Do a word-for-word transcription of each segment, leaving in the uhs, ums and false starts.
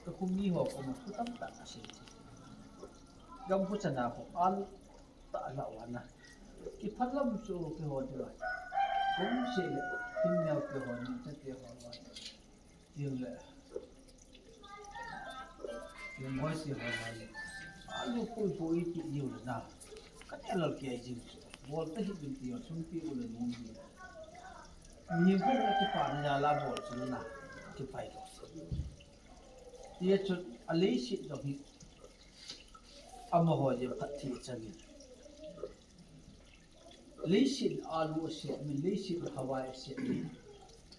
Kakhumi ho koma thu tamtah asei. Gam khuchana ho al tah la wana. Kiphalam chu kiho ding a. Kum se le, himneo kiho ni, chate ho wa. Tiang le. Tiang hoi ti ho wa le. Alu pui pui ti iu le na. Ka ne lal ki ai jing chu. Bol ta hi bin ti yo, sum ti u le nung ti. Mi ko le kipa na ya la bol chu na. Kipai ko. Tia chu a leiset jong hi amaho jeng phatthei chang in. Leiset alu a sep min, leiset hawai a sep min.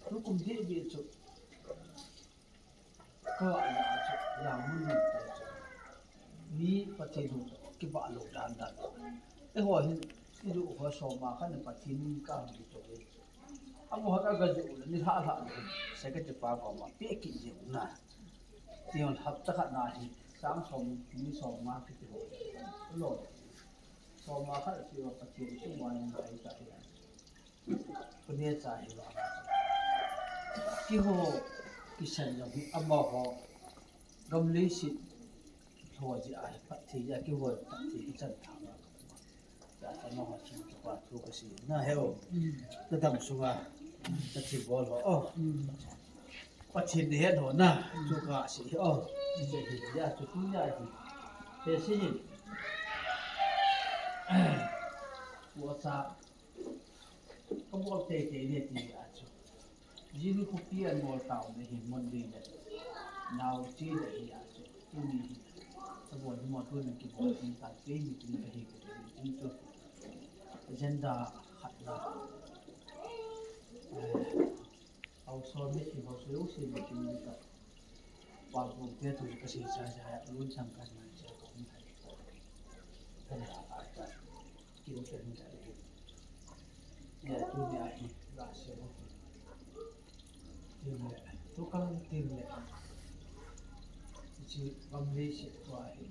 Tukum deh beh chu ka la chu, la mun mun te chu. Mi Pathen hu kibah lou dan dan. Eiho hin, i ju ho soma khan Pathen in ka hung kito ve. Amaho a ga ju le ni hla hla le. Secretary pa koma pe kit jeng u na. Tiang hapta khat na hi, sang som, ni som nga kiti ho. Lo. Soma khat ti ho Pathen chu wan in ai ta hi. Kune cha hi lo. Kiho, kisan jong hi amaho. Gam leiset lho ji a hi phatthei a kiho phatthei kichan tha ma. Cha cha ma ho chung chu pa thu ka sei na he o. Ka dam sunga ka thilbol ho. O. Pathen ni het ho na. Thu ka sei o. Chi che hi ya chu tu ya hi. He sei hi. Wa cha. Ka bol teitei le ti a chu. Jini khopi a nol tau le hi mon le le. Nau ti le hi a chu. Tuni hi. Ka bol hi mo tuni kibol hi ta ke ni tuni ka hi ka hi tuni chu. Agenda khat la. Eh, au so me ki ho so yo se me ki ni ka. Pa bu te tu ka si sa sa ya lu chang kan na sa ko ni. Kan ha a ta. Kin kin da le. Ya, tunia hi, la se mo. Tin le, tu kan tin le. Chi bang le se tua hi.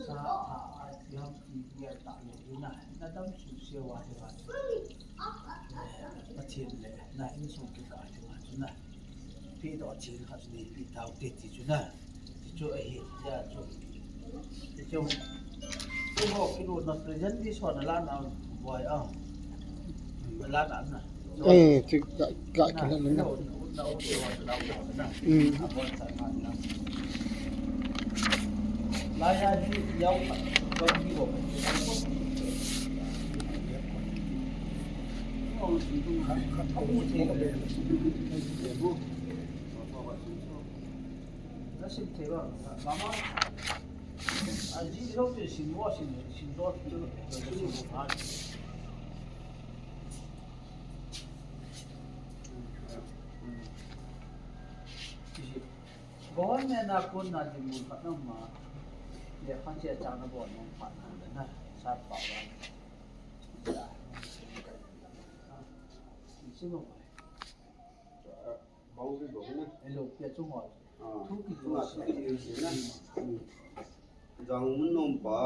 Sa ha a ti ham ti ya ta le na. Na dam su se wa de wa. Pathen le, na insung kikah ti wa chu na. Pi do chin khat ni pi tau te ti chu na. Ti chu ahi, ya chu. Ti chu. Tu ho kilo na present di so na la na boy a. Na la na na. Eh, ti ka, ka, ka na, na, na. Na, na, na, na. Mm. A bon sa na na. La ya di yau ka, ka di ho. Government a kon na di mun pa na ma. Le khan che chang na bon na pa na na. Sa pa wa. Simo pa. Boundary block na. Hello, pia chung wa. Ah, thu ki thu na, thu ki use na. Hmm. Jangmun nom pa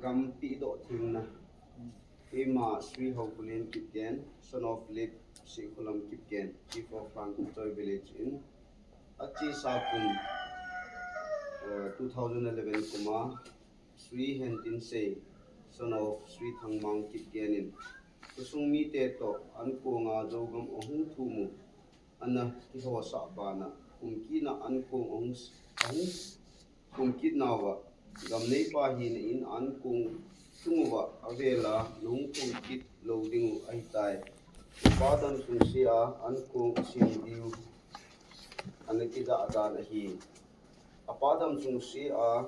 gampi do thing na. Hmm. Keima Sri Haukulen Kipgen, son of late Sikhulam Kipgen, chief of Rangkachoi village in. Achi sa kum, eh, two thousand eleven kuma, Sri Hentin Sei, son of Sri Thangmang Kipgen in. Khosung mite toh, ankonga Zogam ahung thum u, ana kihosah bana, kum kit na ankong ahung s-, ahung kum kit nauva, gam neipa hina in ankong chung uva, avela lungkong kit lou ding u ahitai. Upa damsung sea ankong asem diu, ana kijah dan ahi. Apa damsung sea,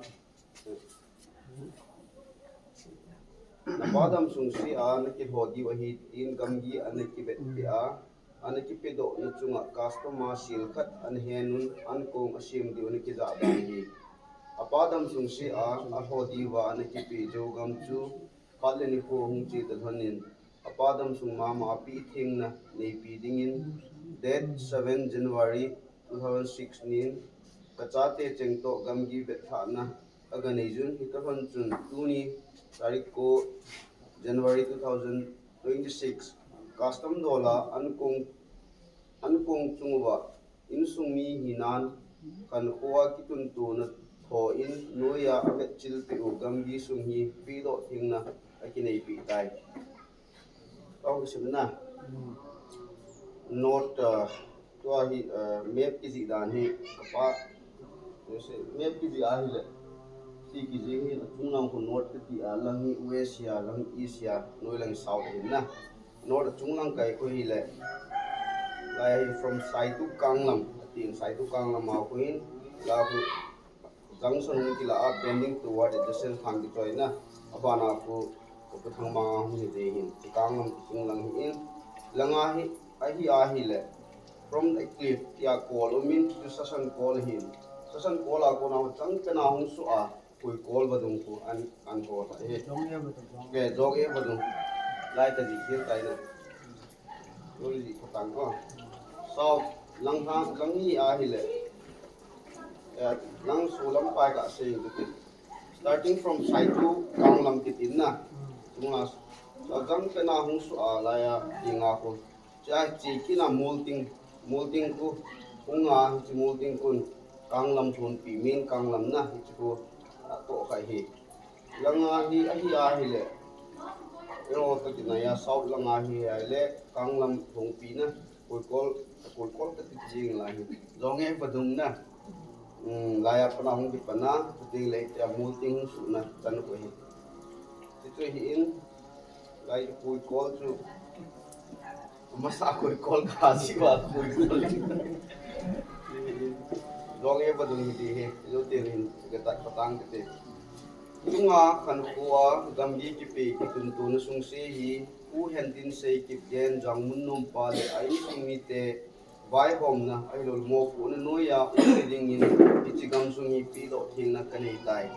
Napa damsung sea nakilho diu ahi, tin gamgi ana kivetpeh a, ana kipedoh na chunga customer sel khat ana hen un, ankong asem diu ana kijah dan ahi. Apa damsung sea alho diuva ana kipe Zogam chu, khat le nikho hung che ta lhon in, apa damsung mama a pehthengna neipe dingin, date seven January two thousand six nin, kachate cheng toh gamgi vetlhahna aga nei jun, hita lhon chun tuni tarik ko January two thousand twenty-six, custom dola ankong, ankong chung uva, insung mi hinan, Khankhoa kituntuna thoin noiya avetchil peh u gamgi sung hi pedoh thengna akineipi tai. Tao kisimna. North, uh, tua hi, uh, map kijih dan hi kapa. Map kijih ahile. Ti kijih hi achunglang khu north kiti a lang hi west a, lang east a, noilang south ahin na. North achunglang kai khu hile. Lai hi from Saitu Kanglam, atin Saitu Kanglam a khu hin. La khu junction hung kila a bending toward adjacent thang kichoina. Abana khu, khu Pathangmang hung hi ding hin. Kanglam achunglang hi in. Langa hi, ahi ahile. From the cliff, tia kol umin, chu Sasan kol hin. Sasan kol a kona chang pena hung su a. Khuikol vadung khu an, an kol ahi. Jong e vadung. Ke, jong e vadung. Lai ta di khil tai na. Tui di khu tang ko. South lang ha, lang ni ahile. Eh, lang su lam pai ka se tu tin. Starting from Saitu Kanglam kitin na. Tunga, so jang pena hung su a lai a, dinga khu. Cha chi kina Multing, Multing khu, hunga chi Multing khun, Kanglam thunpi min Kanglam na, chi khu, a to khai hi. Langa hi, ahi ahile. Eo ta kina ya South langa hi ahile, Kanglam thunpi na, Khuikol, Khuikol kati jing la hi. Jong e vadung na. Um, lai a pana hung kipana, ting le tia Multing hung su na, chan khu hi. Ti chu hi in, lai Khuikol chu. Masa Khuikol ka si wa Khuikol. Jong e vadung hi di hi, jo tin hin, ka ta, ka tang ka te. Tunga Khankhoa, gamgi kipe, kituntuna sung se hi, U Hentin Seikip Gen, Jangmun Nompa le, a insung mite, vaihomna, ahilou le mopohna noiya, um dingin, hiche gamsung hi pedoh thengna kanei tai.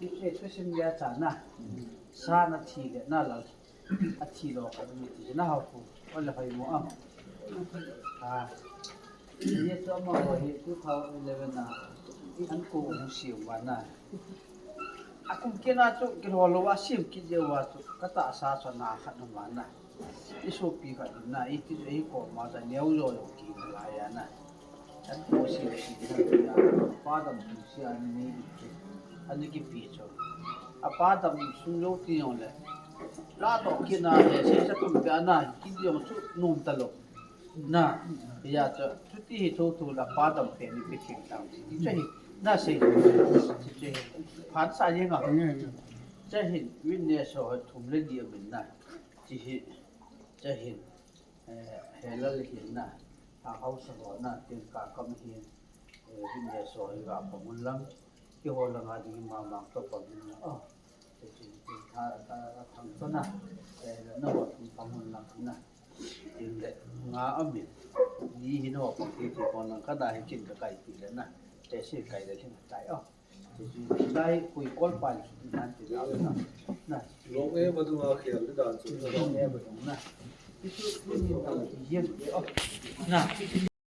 Hiche thusim lia chana, sa na thi le na lal. Athi lo khat mi ti na hau khu. Ole hoi mo am. Ah. Ye to ma ho hi two thousand eleven na. An ko mu siu wa na. A kum kina chu kilo lo wa siu ki je wa chu. Ka tahsa chu na khat na wa na. I sopi khat na i ti i ko ma ta neo yo yo ki na la ya na. An ko si si na ya, pa dam si an ni ki, an ni ki pi cho. A pa dam sung lo ti yong le. La to ki na le, se sa tum pe na, ki yong chu num ta lo. Na, ya cho, chu ti hi tho tho la pa dam pe ni pi thing tang. Ti cho hi, na se, ti cho hi. Phan sa ye nga. Cho hi, win ne so thum le di min na. Ti hi, cho hi. Eh, helal hin na, a hausa ho na, tin ka kam hin, eh, hin ye so hi ga pa mun lang, ki ho lang a ding ma mang to pa mun lang. Oh, te chin tin tha, tha, tha, thang to na, eh, na ho thum pa mun lang na. Tin le, nga amin, ni hin ho pa ki ti ho lang ka da hi kin ka kai ti le na, te si kai le hin tai oh. Lai Khuikol pai nan ti na na. Jong e vadung a khel le dan chu. Jong e vadung na. Ti chu ni ni ta yem. Oh. Na.